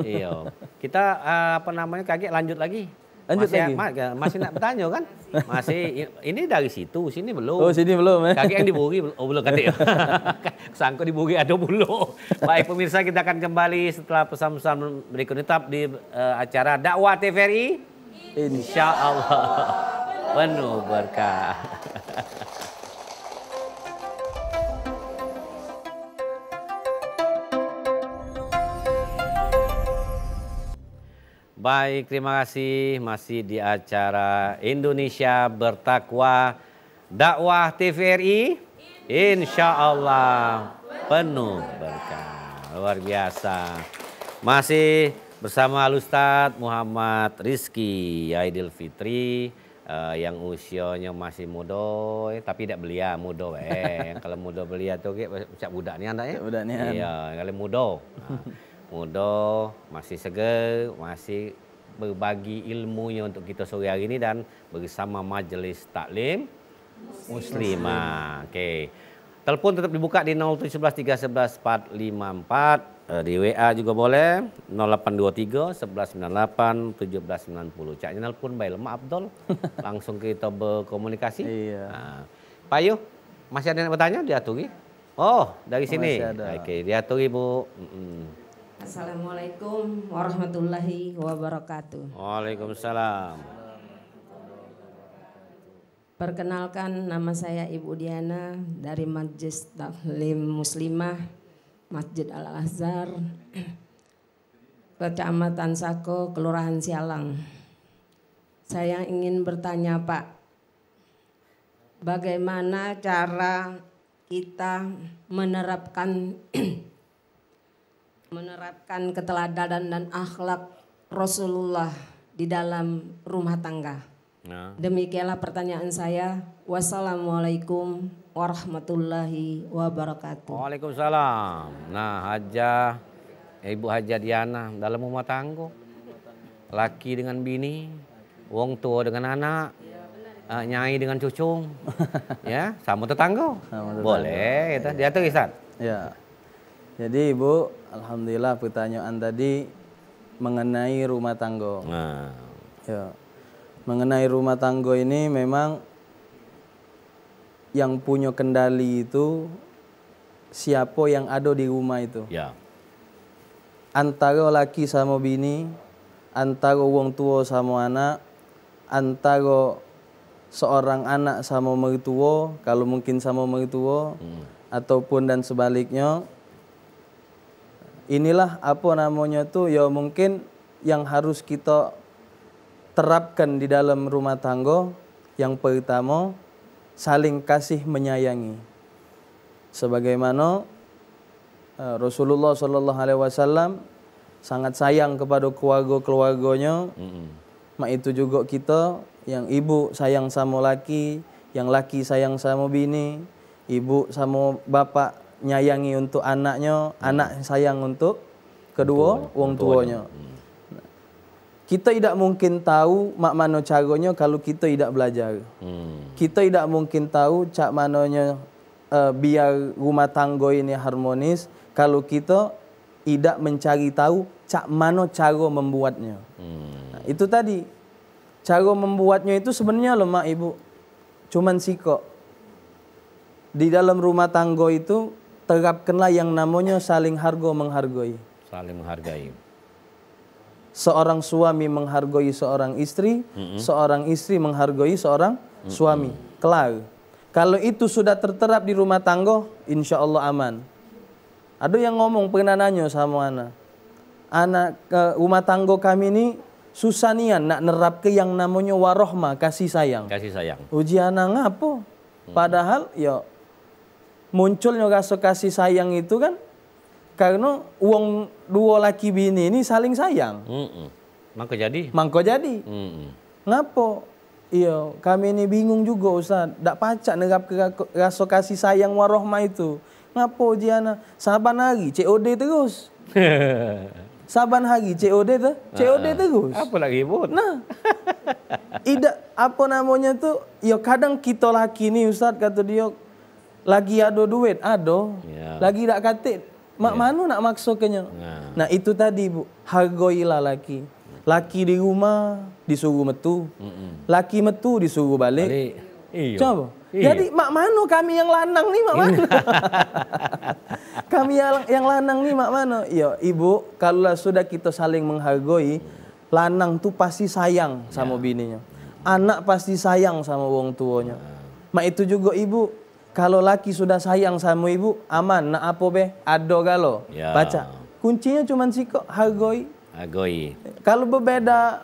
Iya. Kita, eh, apa namanya, kagek lanjut lagi. Lanjut lagi. Masih, ma-, masih nak bertanya, kan? Masih, i-, ini dari situ, sini belum. Oh, sini belum, eh? Kagek yang di Buri, bel-, oh, belum, kagek. Sangka di Buri ada belum. Baik, pemirsa, kita akan kembali setelah pesan-pesan berikut ini, tetap di, eh, acara Dakwah T V R I. Insya Allah. Penuh berkah. Baik, terima kasih. Masih di acara Indonesia Bertakwa, Dakwah T V R I. Insya Allah penuh berkah. Luar biasa. Masih bersama Al Ustaz Muhammad Rizki Aidil Fitri, Eh, yang usianya masih muda, eh, tapi dak belia, muda, eh. Yang kalau muda belia tu, kayak cak budak nian, dak, ya? Cak budak nian. Iya, kalau muda. Nah, muda, masih seger, masih berbagi ilmunya untuk kita sore hari ini dan bersama Majelis Taklim Muslimah. Oke. Telepon tetap dibuka di nol tujuh belas tiga sebelas empat lima empat. Eh, di W A juga boleh, nol delapan dua tiga sebelas sembilan lapan tujuh belas sembilan puluh. Caknya nelpon bae lemak Abdul. Langsung kita berkomunikasi. Iya. Nah, Pak Yu, masih ada yang bertanya? Diaturi. Oh, dari sini. Masih ada. Oke, diaturi, Bu. Mm-mm. Assalamualaikum warahmatullahi wabarakatuh. Waalaikumsalam. Perkenalkan, nama saya Ibu Diana dari Majelis Taklim Muslimah Masjid Al Azhar, Kecamatan Sako, Kelurahan Sialang. Saya ingin bertanya, Pak, bagaimana cara kita menerapkan menerapkan keteladanan dan akhlak Rasulullah di dalam rumah tangga? Nah. Demikianlah pertanyaan saya. Wassalamualaikum warahmatullahi wabarakatuh. Waalaikumsalam. Nah, Hajah, Ibu Hajah Diana dalam rumah tangga. Laki dengan bini, wong tua dengan anak, eh, nyai dengan cucung. Ya, sama tetangga. Sama tetangga. Boleh, gitu. Diatur, Ustaz. Ya. Jadi, Ibu, alhamdulillah pertanyaan tadi mengenai rumah tangga. Nah. Ya. Mengenai rumah tangga ini memang yang punya kendali itu siapa yang ada di rumah itu. Ya. Antara laki sama bini, antara wong tua sama anak, antara seorang anak sama mertua, kalau mungkin sama mertua, hmm, ataupun dan sebaliknya. Inilah apa namanya tu, ya mungkin yang harus kita terapkan di dalam rumah tangga. Yang pertama, saling kasih menyayangi. Sebagaimana, eh, Rasulullah sallallahu alaihi wasallam sangat sayang kepada keluarga-keluarganya. Mm-mm. Mak itu juga kita, yang ibu sayang sama laki, yang laki sayang sama bini, ibu sama bapak nyayangi untuk anaknya, mm, anak sayang untuk kedua, kedua, wong tuanya. Hmm. Kita idak mungkin tahu mak mano caronyo kalu kita idak belajar. Hmm. Kita idak mungkin tahu cak manonyo, eh, biar rumah tanggo ini harmonis kalu kita idak mencari tahu cak mano caro membuatnyo. Hmm. Nah, itu tadi. Caro membuatnyo itu sebenarnyo lemak, Ibu. Cuman sikok. Di dalam rumah tanggo itu, terapkanlah yang namonyo saling hargo menghargoi. Saling menghargai. Seorang suami menghargoi seorang istri, mm-mm, seorang istri menghargoi seorang, mm-mm, suami. Kelar. Kalau itu sudah terterap di rumah tanggo, insya Allah aman. Ado yang ngomong, pernah nanyo samo ana, "Anak, eh, rumah tanggo kami ni susah nian nak nerapke yang namonyo warohmah, kasih sayang." Kasih sayang. Uji ana, ngapo? Hmm. Padahal, yo, munculnyo raso kasih sayang itu kan karno wong duo laki bini ni saling sayang. Mm-mm. Mangko jadi. Mangko jadi. Mm-mm. Ngapo? Iyo, kami ni bingung jugo, Ustaz. Dak pacak nerapke rako-, raso kasih sayang warohmah itu. Ngapo, uji ana? Saban hari C O D terus. Saban hari C O D tu, C O D, ah, terus. Apo lagi, Bun? Nah. Idak, apo namonyo tu, yo kadang kito laki ni, Ustaz, kato dio, lagi ado duit, ado. Ya. Lagi dak katik, mak, ya, mano nak makso ke nyo? Nah. Nah, itu tadi, Bu. Hargoilah laki. Laki di rumah disuruh metu. Mm-mm. Laki metu disuruh balik. Balik. Iyo. Coba. Iyo. Jadi, mak mano kami yang lanang ni, mak mano? Kami yang, yang lanang ni, mak mano? Iyo, Ibu, kalau lah sudah kita saling menghargoi, lanang tu pasti sayang samo, ya, bininyo. Anak pasti sayang samo wong tuonyo. Nah. Mak itu jugo, Ibu, kalau laki sudah sayang samo ibu, aman, nak apo be, ado galo. Ya. Pacak. Kuncinyo cuman sikok, hargoi. Hargoi. Kalau bebeda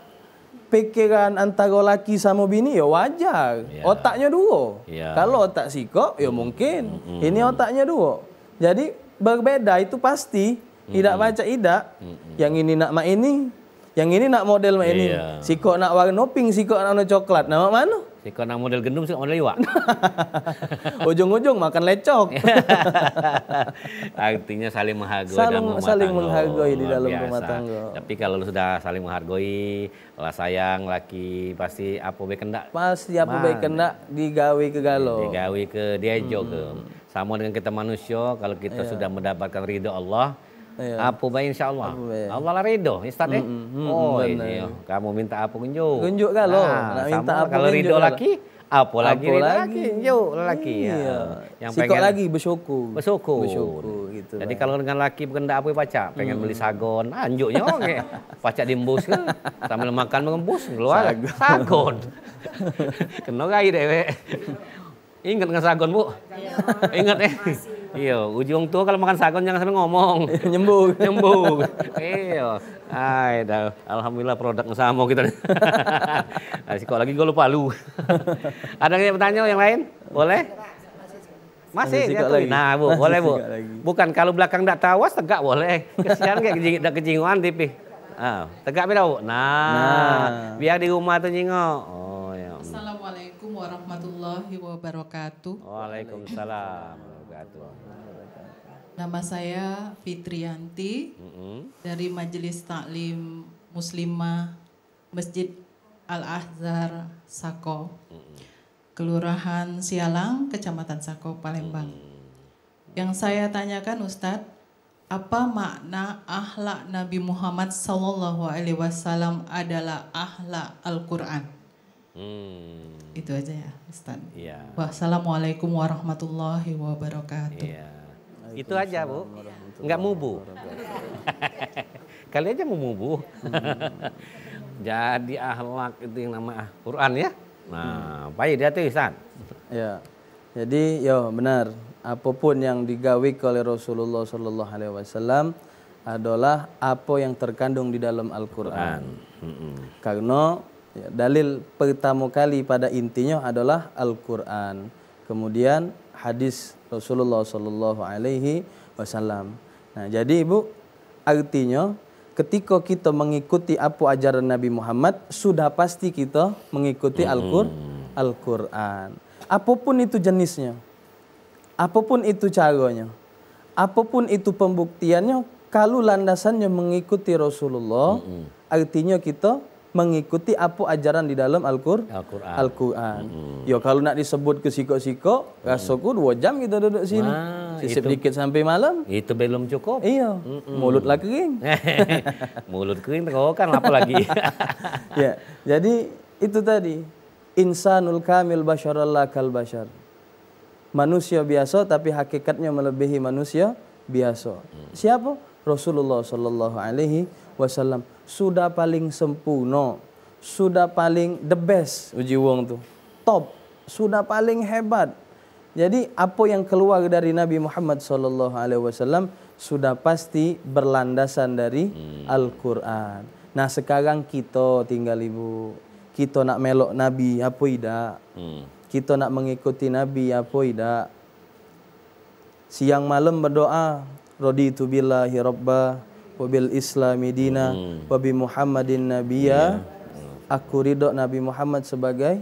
pikiran antaro laki samo bini, yo wajar. Ya. Otaknyo duo. Ya. Kalau otak sikok, yo mungkin. Mm-mm. Ini otaknyo duo. Jadi, berbeda itu pasti. Idak, mm-mm, pacak idak. Mm-mm. Yang ini nak mak ini, Yang ini nak model mak ini. Iya. Sikok nak warna pink, sikok nak warna coklat. Nah, mak mano? Sikok nak model gendum, sikok model iwak. Ujung-ujung makan lecok. Artinya saling menghargai dalam rumah tangga. Saling menghargai di dalam rumah tangga. Tapi kalau sudah saling menghargai, lah sayang, laki pasti apa bae kendak. Pasti apa bae kendak digawe ke galo. Digawe ke diejo ke. Sama dengan kita manusia, kalau kita sudah mendapatkan ridho Allah, apa bae insya Allah. Apa bae. Allah lah ridho, Ustaz, eh. Oh, iya. Kamu minta apa, kunjuk. Kunjuk galo. Nah, nak minta sama apa, kalau ridho laki, apa lagi ridho lagi, kunjuk laki. Iya. Yang sikok pengen lagi bersyukur. Bersyukur. Bersyukur gitu. Jadi kalau dengan laki berkendak apa pacak, pengen beli sagon, anjuknya oke. Pacak diembus ke? Sambil makan mengembus, keluar. Sagon. Sagon. Kena gai dewek. Ingat dengan sagon, Bu? Ingat, eh? Iya, ujung tua kalau makan sagon jangan sampai ngomong. Nyembur. Nyembur. Iya. Ai, dah. Alhamdulillah produk sama kita. Nah, sikok lagi galo palu. Ada yang bertanya yang lain? Boleh? Masih sikok lagi. Nah, Bu, boleh, Bu. Bukan, kalau belakang dak tawas, tegak boleh. Kesian kayak kejing-, dak kejinguan tipi. Ah, tegak be, Bu. Nah, biar di rumah tu nyingok. Oh, ya. Assalamualaikum warahmatullahi wabarakatuh. Waalaikumsalam warahmatullahi wabarakatuh. Nama saya Fitrianti dari Majelis Taklim Muslimah Masjid Al Azhar Sako, Kelurahan Sialang, Kecamatan Sako, Palembang. Yang saya tanyakan, Ustadz, apa makna akhlak Nabi Muhammad sallallahu alaihi wasallam adalah akhlak Al-Quran? Hmm. Itu aja ya, Ustaz. Iya. Wassalamualaikum warahmatullahi wabarakatuh. Iya. Itu aja, Bu. Enggak mubu. Kali aja mau mubu. Jadi akhlak itu yang nama Quran ya. Nah, baik dia tu, Ustaz. Ya. Jadi, yo benar, apapun yang digawe oleh Rasulullah sallallahu alaihi wasallam adalah apa yang terkandung di dalam Al-Quran. Quran. Mm-mm. Karena ya, dalil pertama kali pada intinya adalah Al-Quran. Kemudian hadis Rasulullah sallallahu alaihi wasallam. Nah, jadi Ibu, artinya ketika kita mengikuti apa ajaran Nabi Muhammad, sudah pasti kita mengikuti Al-Qur-, Mm-mm. Al-Quran. Apapun itu jenisnya, apapun itu caranya, apapun itu pembuktiannya, kalau landasannya mengikuti Rasulullah, Mm-mm. artinya kita mengikuti apa ajaran di dalam Al-Qur-, Al-Quran. Al-Quran. Mm-mm. Yo, kalau nak disebut ke sikok-sikok, Mm-mm. rasaku dua jam kita duduk sini. Wah, sisip itu dikit sampai malam. Itu belum cukup. Iya, Mm-mm. mulut lah kering. Mulut kering tenggorokan, apa lagi? Ya, jadi itu tadi. Insanul kamil basyarallah kal basyar. Manusia biasa tapi hakikatnya melebihi manusia biasa. Hmm. Siapa? Rasulullah sallallahu alaihi wasallam. Sudah paling sempurna, sudah paling the best uji wong tu. Top, sudah paling hebat. Jadi apa yang keluar dari Nabi Muhammad sallallahu alaihi wasallam sudah pasti berlandasan dari Hmm. Al-Quran. Nah, sekarang kita tinggal Ibu. Kita nak melok Nabi, apa idak? Hmm. Kita nak mengikuti Nabi, apa idak? Siang malam berdoa, "Raditu billahi rabba, wa bil islami dina, Hmm. wa bi Muhammadin nabiyya." Iya. Hmm. Aku ridho Nabi Muhammad sebagai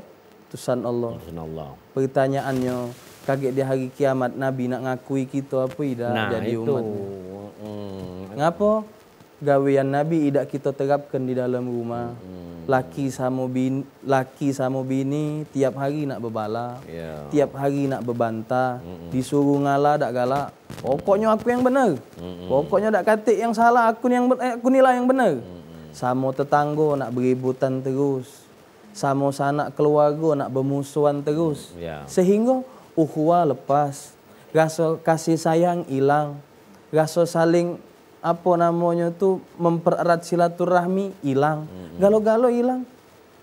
utusan Allah. Utusan Allah. Pertanyaannya, kagek di hari kiamat Nabi nak ngakui kita apa idak Nah, jadi itu. umat? Hmm. Ngapa? Gawean Nabi idak kita terapkan di dalam rumah. Mm-mm. Laki samo bin-, laki samo bini tiap hari nak bebala, Ya. tiap hari nak bebantah, Mm-mm. disuruh ngalah dak galak. Pokoknya aku yang benar. Mm-mm. Pokoknya dak katik yang salah, aku ni yang ben-, eh, aku ni lah yang benar. Mm-mm. Samo tetanggo nak beributan terus. Samo sanak keluarga nak bemusuhan terus. Mm, ya. Sehingga ukhuwah lepas, rasa kasih sayang ilang, rasa saling, apa namonyo tu, mempererat silaturahmi ilang. Mm-mm. Galo-galo ilang.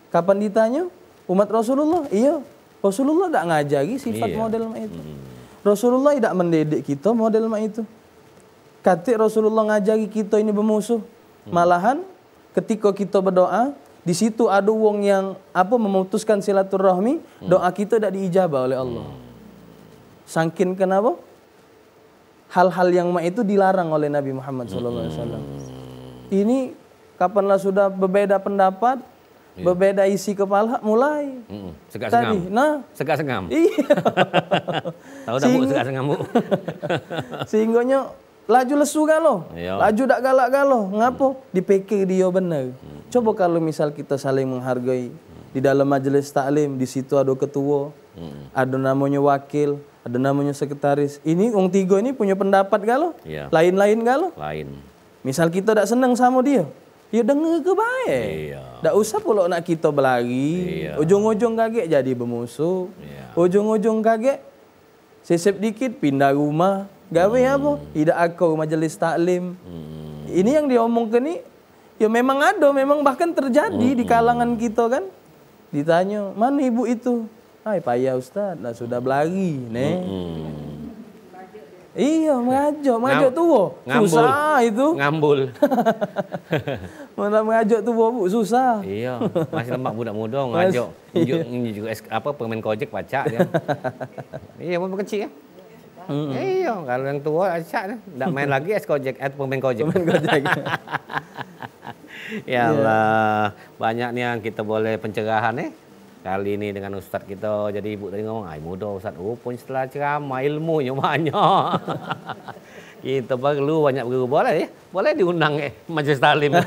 Kapan ditanyo? Umat Rasulullah? Iyo. Rasulullah dak ngajari sifat Iyo. model mak itu. Mm-mm. Rasulullah dak mendidik kita model mak itu. Katik Rasulullah ngajari kita ini bemusuh. Mm. Malahan, ketika kita berdoa, di situ ada wong yang, apa, memutuskan silaturahmi, Hmm. doa kita dak diijabah oleh Allah. Hmm. Sangkin kenapa? Hal-hal yang mak itu dilarang oleh Nabi Muhammad sallallahu alaihi wasallam. Hmm. Ini Kapan lah sudah bebeda pendapat, Iya. bebeda isi kepala, mulai. Mm-mm. Segak Tadi, sengam. nah. Segak sengam. Iya. Tahu dah, Bu, Sing- segak sengam, Bu. Sehinggonyo laju lesu galo. Iya. Laju dak galak galo. Ngapo? Dipikir dio bener. Hmm. Coba kalau misal kita saling menghargai di dalam majelis taklim, di situ ada ketua, Hmm. ada namanya wakil, ada namanya sekretaris. Ini wong tiga ini punya pendapat galo? Iya. Lain-lain galo? Lain. Misal kita dak seneng sama dia, ya denger ke bae. Iya. Dak usah pulok nak kita belari. Iya. Ujung-ujung kagek jadi bemusuh. Iya. Ujung-ujung kagek sisip dikit pindah rumah. Gawe Hmm. apa? Idak akur majelis taklim. Hmm. Ini yang diomongke ni, ya memang ada, memang bahkan terjadi di Hmm. kalangan kita kan. Ditanya, "Mana ibu itu?" "Ai, payah ustaz, lah sudah belari, neh." Hmm. Iya, merajuk, merajuk Ngam- tuo. ngambul. Susah itu. Ngambul. Mana merajuk tuo, Bu, susah. Iya, masih lemak budak muda Mas- ngerajuk. Njuk, njuk es, apa, permen kojek pacak dia. Iya, mau kecil ya. Mm-mm. Iya, kalau yang tua acak nih, ndak main lagi es kojek, eh, permen kojek. Permen kojek. Ya Iya. Allah, banyak nih yang kita boleh pencegahan nih. Kali ini dengan ustaz kita, jadi ibu tadi ngomong, "Ai, muda ustaz." Oh, pun setelah ceramah, ilmunyo banyak. Kita perlu banyak berubah lah ya. Boleh diundang eh majelis taklim.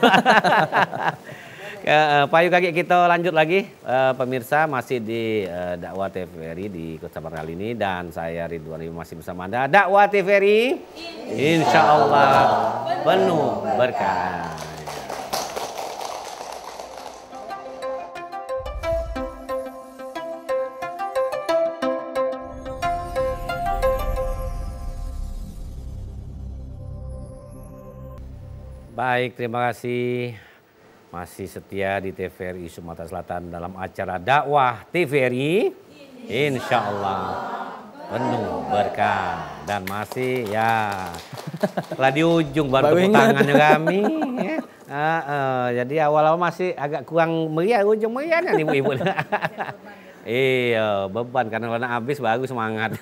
Eh, payu kaki kita lanjut lagi. Eh, pemirsa masih di eh, Dakwah T V R I di Kota Baru kali ini dan saya Ridwan Wahyu masih bersama Anda. Dakwah T V R I, insya Allah penuh berkah. Baik, terima kasih. Masih setia di T V R I Sumatera Selatan dalam acara dakwah T V R I. Insya Allah penuh berkah dan masih ya lah di ujung baru Baru tepuk ingat. tangan kami. Ya. Ah, ah, jadi awal-awal masih agak kurang meriah, ujung meriahnya ibu-ibu. Iya, beban karena nak habis baru semangat.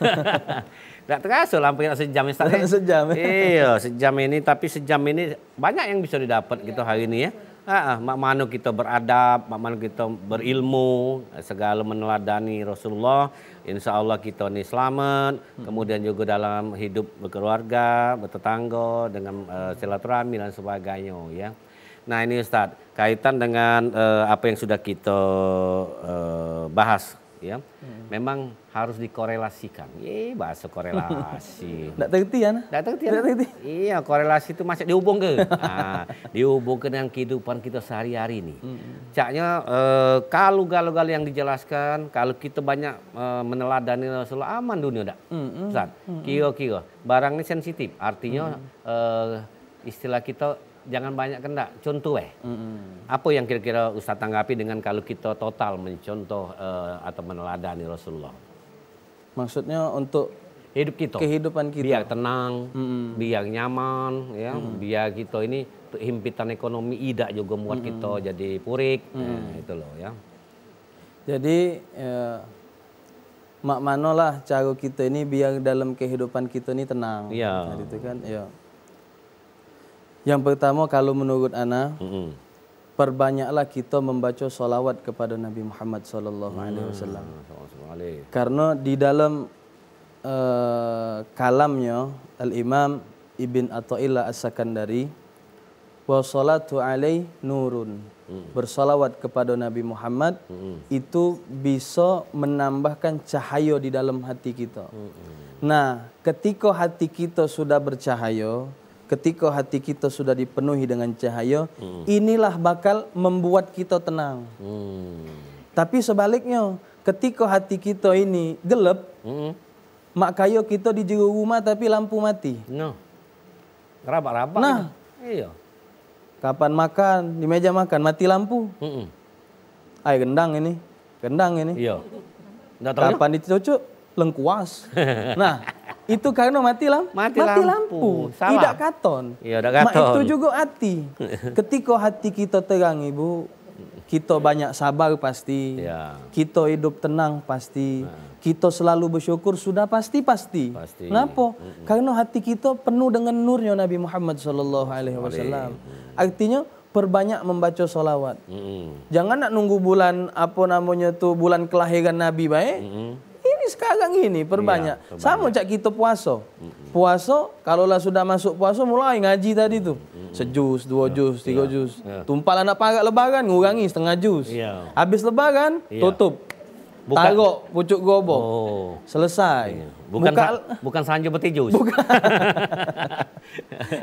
Dak terasa lah hampir nak sejam Ustaz, eh. Sejam, eh. Iya, sejam ini, tapi sejam ini banyak yang bisa didapat gitu hari ini ya. Ah, ah, mak mano kita beradab, mak mano kita berilmu, segala meneladani Rasulullah, insya Allah kita ni selamat. Hmm. Kemudian juga dalam hidup berkeluarga, bertetangga, dengan eh, silaturahmi dan sebagainya ya. Nah ini Ustaz, kaitan dengan eh, apa yang sudah kita eh, bahas ya. Hmm. Memang harus dikorelasikan. Ye, bahasa korelasi. Ndak terti ya, nah? Ndak terti, Ndak nah? terti. Iya, korelasi itu masih dihubung ke? Ah, dihubung ke dengan kehidupan kita sehari-hari ni. Hmm. Caknya eh, kalau galo-galo yang dijelaskan, kalau kita banyak eh, meneladani Rasulullah, aman dunia dak? Hmm. Ustaz, Hmm. kira-kira barang ni sensitif, artinya Hmm. eh, istilah kita jangan banyak kendak, contoh eh. Mm-mm. Apa yang kira-kira Ustaz tanggapi dengan kalau kita total mencontoh eh, atau meneladani Rasulullah? Maksudnya untuk Hidup kita. kehidupan kita. Biar tenang, Mm-mm. biar nyaman, ya, Mm. biar kita ini himpitan ekonomi idak juga buat Mm-mm. kita jadi purik. Mm. Nah, itu loh ya. Jadi eh, mak manolah cara kita ini biar dalam kehidupan kita ni tenang. Iya. Nah, itu kan, ya. Yang pertama kalau menurut ana, Mm-mm. perbanyaklah kita membaca salawat kepada Nabi Muhammad sallallahu alaihi wasallam. Nah, sallallahu alaihi. Karena di dalam eh, kalamnya Al-Imam Ibn Athaillah As-Sakandari, "Wa salatu alaih nurun." Mm. Bersalawat kepada Nabi Muhammad Mm. itu bisa menambahkan cahaya di dalam hati kita. Mm. Nah, ketika hati kita sudah bercahaya, ketika hati kita sudah dipenuhi dengan cahaya, Mm. inilah bakal membuat kita tenang. Mm. Tapi sebaliknya, ketika hati kita ini gelap, Mm. mak kaya kita di jero rumah tapi lampu mati. Nah. Rabak-rabak Nah. itu. Iya. Kapan makan, di meja makan mati lampu. Mm-mm. Ai gendang ini, gendang ini. Iya. Ndak tahu. Kapan dicucuk, lengkuas. Nah, itu karena mati lam-, Mati mati lampu. lampu. Salah. Idak katon. Iya, dak Mak katon. itu juga hati. Ketika hati kita terang, Ibu, kita banyak sabar pasti. Ya. Kita hidup tenang pasti. Nah. Kita selalu bersyukur sudah pasti-pasti. Pasti. Kenapa? Mm-mm. Karena hati kita penuh dengan nurnya Nabi Muhammad sallallahu alaihi wasallam. Alaihi. Artinya Perbanyak membaca sholawat. Mm-mm. Jangan nak nunggu bulan, apa namanya tu, bulan kelahiran Nabi bae. Mm-mm. Ini sekarang ini perbanyak. Iya, perbanyak. Sama cak kita puasa. Mm-mm. Puasa, kalau lah sudah masuk puasa, mulai ngaji tadi tu. Mm-mm. Sejus, dua jus, tiga jus. Iya. Tumpah lah nak parak lebaran, ngurangi setengah jus. Iya. Habis lebaran, iya, tutup. Buka. Tarok pucuk gerobok. Oh. Selesai. Iya. Bukan buka sa-, bukan sanjo betijus. Bukan.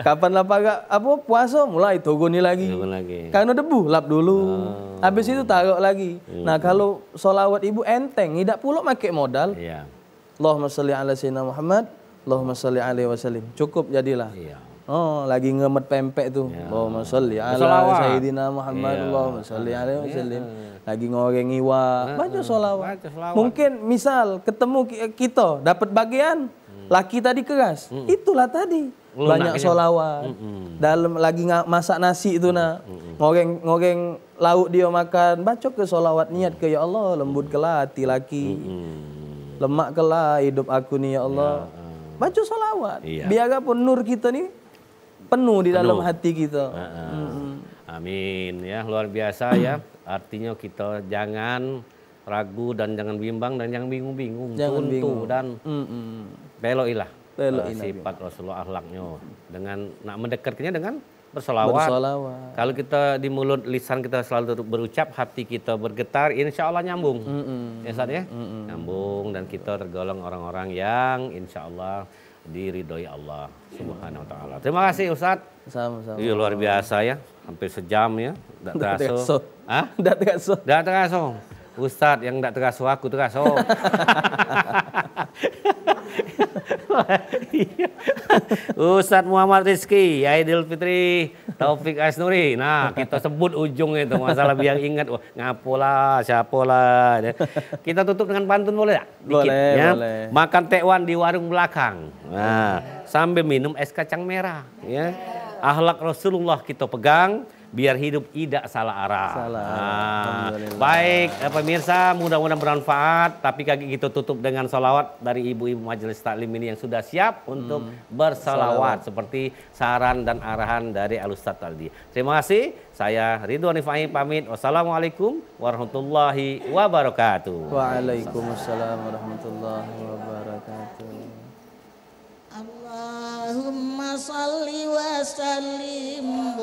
Kapan lah parak, apa, puasa, mulai turun ni lagi. Turun lagi. Karena debu, lap dulu. Oh. Habis itu tarok lagi. Hmm. Nah, kalau solawat ibu enteng, idak pulok make modal. Iya. Allahumma sholli ala sayyidina Muhammad, Allahumma sholli alaihi wasallim. Cukup jadilah. Iya. Oh, lagi ngemet pempek tu. Ya. Allahumma sholli ala sayyidina Muhammad, iya, Allahumma sholli alaihi wasallim. Iya. Lagi ngoreng iwak, baca sholawat. Baca sholawat. Mungkin misal ketemu ki-, kita dapat bagian, hmm, laki tadi keras. Hmm. Itulah tadi. Banyak sholawat. Mm-mm. Dalam lagi nga-, masak nasi tu nah. Mm-mm. Ngoreng, ngoreng lauk dia makan, baca ke sholawat, niat ke, "Ya Allah, lembutkanlah hati laki. Mm-mm. Lemakkanlah hidup aku ni, ya Allah." Ya, ah. Baca sholawat. Iya. Biar apa nur kita ni penuh di dalam hati kita. Penuh. Heeh. Mm-mm. Amin ya, luar biasa ya. Artinya kita jangan ragu dan jangan bimbang dan jangan bingung-bingung. Jangan bingung. Contoh dan pelokilah, eh, sifat Rasulullah, akhlaknya. Dengan nak mendekatkannya dengan bersolawat. Bersolawat. Kalau kita di mulut, lisan kita selalu berucap, hati kita bergetar, insya Allah nyambung. Mm-mm. Ya, Ustaz, ya? Mm-mm. Nyambung dan kita tergolong orang-orang yang insya Allah diridhoi Allah Subhanahu wa taala. Terima kasih, Ustaz. Sama-sama. Iya, luar biasa ya. Hampir sejam ya. Ndak teraso. Hah? Ndak teraso. Ndak teraso. Ustaz yang ndak teraso, aku teraso. Ustaz Muhammad Rizki, Aidil Fitri, Taufik Asnuri. Nah, kita sebut ujungnya itu masalah biar ingat. Wah, ngapolah, siapolah. Kita tutup dengan pantun boleh tak? Dikit, boleh, ya. Boleh. Makan tekwan di warung belakang. Nah, sambil minum es kacang merah, ya. Akhlak Rasulullah kita pegang, biar hidup idak salah arah. Salah arah. Nah, alhamdulillah. Baik, eh, pemirsa, mudah-mudahan bermanfaat. Tapi kagek kita tutup dengan salawat dari ibu-ibu majelis taklim ini yang sudah siap untuk bersalawat seperti saran dan arahan dari Al Ustaz tadi. Terima kasih. Saya Ridwan Rifai pamit. Wassalamualaikum warahmatullahi wabarakatuh. Waalaikumsalam warahmatullahi wabarakatuh. Allahumma salli wa sallim